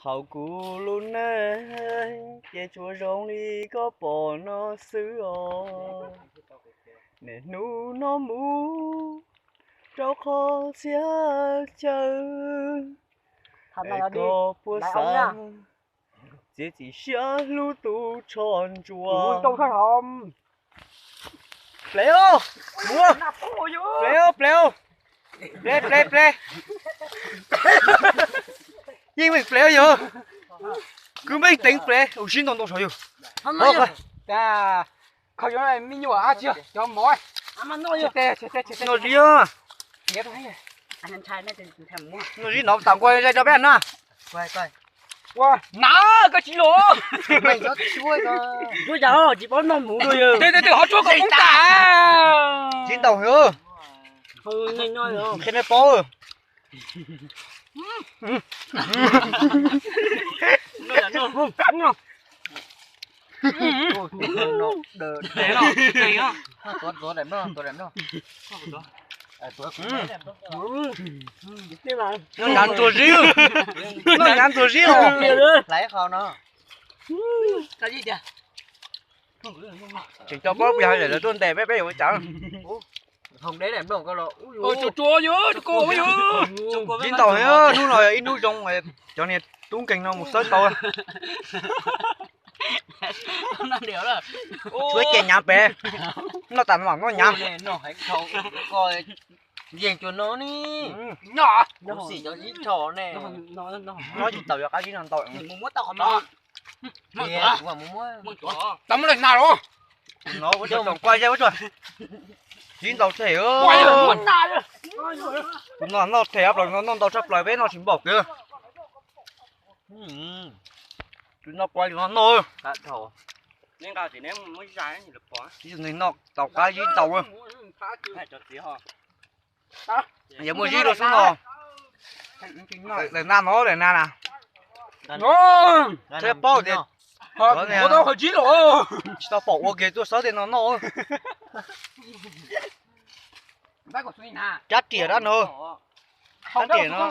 Hauv kuv lub neej ces tsuas zoo li koj pom no xwb os. Niaj hnub no mus rau qhov txhia chaw, es koj puas xav txiav txim siab hlub tus tsho ntsuag. Plev, plev, plev, plev, plev. Yeej meem plev yog, kwv meej teev plev, ua zib ntau ntau saud yog. Kho yuav me nyuam tsis cov mov. Noj zib, noj zib no tas nqua zais rau peb na. Ua na koj tsis los. Tsis paub noj mus dua yog. Twb twb ho tsuab koj koob tas. Zib ntau yog. Qhia nej paub. Noj hnyav ntxuag zib, noj hnyav ntxuag zib os. Tseem cov paub puas yog lawv tuaj ntes peb, peb yuav ua cas. Zib ntau, hnub no yog ib hnub zoo, cov niag tub nkeeg no mus xawb tau. Tshuav ces hnyav pem, noj tas mam noj hnyav. Yeej tsuas no ne. Kuv xim cov zib tsho ne. Noj tsis tau, yuav qab zib no ntau. Tau muab lawm na los. No ua tsoom kuaj zeb ua tsuag. Zib ntau them. Tus no noj them plaws, no noj ntau tshaj plaws, peb noj tsis npaum kiag. Tus no kuaj, tus no noj. Noj tau qab zib ntau. Yog muaj zib rau xwb no. Daim na no, daim na na. Thiab paub tias tsis tau pom ua kiag tuaj xawb tej no noj. Cab riam dab no. Cab riam no.